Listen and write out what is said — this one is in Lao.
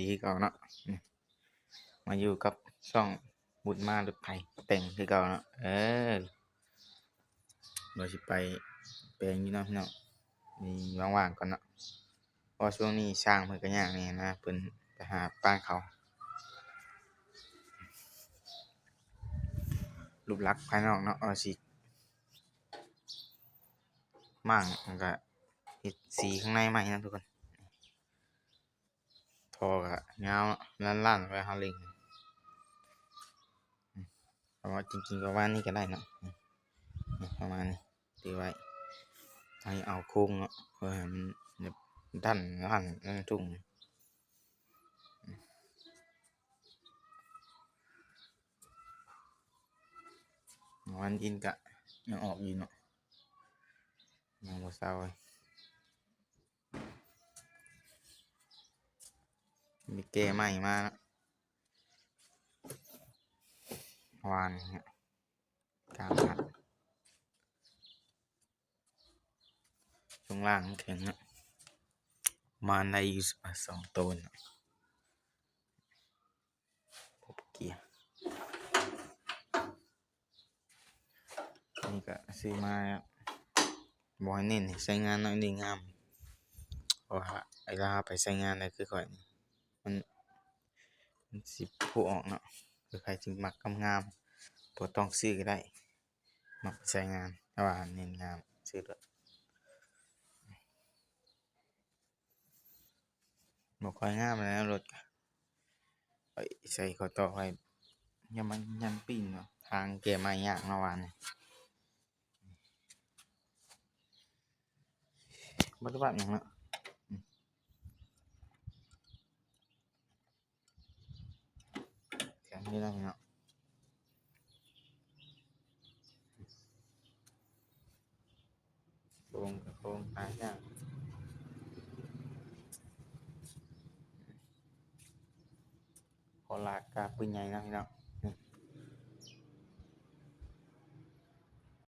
ຄືເກົ່າເນາະ. ນີ້ ມາຢູ່ກັບຊ່ອງບຸດມາລົດໄຖແຕ່ງຄືເກົ່າເນາະ. ເອີ ວ່າຊິໄປແປງຢູ່ເນາະພີ່ນ້ອງ ນີ້ວ່າງໆກ່ອນເນາະ ເພາະວ່າຊ່ວງນີ້ຊ່າງເພິ່ນກໍຍາກແດ່ນະ ເພິ່ນໄປຫາປານເຂົາ. ຮູບລັກພາຍນອກເນາະ ວ່າຊິມ້າງ ແລ້ວກໍເຮັດສີຂ້າງໃນໃໝ່ເນາະທຸກຄົນ. ທໍ່ກໍຍາວລ້ານໆ ໄວ້ເຮົາເລັງ. ເອົາວ່າຈິງໆ ປະມານນີ້ກໍໄດ້ເນາະ ນີ້ ປະມານນີ້ ຕີໄວ້ ໃຫ້ເອົາໂຄ້ງເນາະ ເພື່ອໃຫ້ມັນແບບດັນລ້ານນັ້ນທຸ່ງ. ວັນອິນກະຍັງອອກຢູ່ເນາະ ຍັງບໍ່ເຊົາເລີຍ. ມີແກ່ໃໝ່ມາເນາະ ວານນີ້ ກາງຮັດ ຊ່ວງລ່າງແຂງເນາະ ມາໄດ້ຢູ່ສອງໂຕເນາະ. ເກຍ ນີ້ກະຊື້ມາ ບໍ່ໃຫ້ເນັ້ນໃຊ້ງານເນາະ ນີ້ງາມ ເພາະວ່າເວລາເຮົາໄປໃຊ້ງານໄດ້ຄືຂ້ອຍນີ້ ມັນ ມັນຊິຜູ້ອອກເນາະ ຄືໃຜຊິມັກງາມໆ ບໍ່ຕ້ອງຊື້ກໍໄດ້ ມັກໃຊ້ງານ ແຕ່ວ່າເນັ້ນງາມ ຊື້ໂລດ. ບໍ່ຄ່ອຍງາມແລ້ວລົດ ຂ້ອຍໃສ່ຂໍ້ຕໍ່ໄວ້ ຍັງມັນຍັງປີ້ນເນາະ ທາງແກ້ໄມ້ຍາກເນາະວານນີ້ ບໍ່ໄດ້ວ່າຫຍັງເນາະ. ແຂງຢູ່ນຳເນາະ ໂຄງກະໂຄງຫາຍາກ ພໍລາກກາປືນໃຫຍ່ເນາະພີ່ນ້ອງ.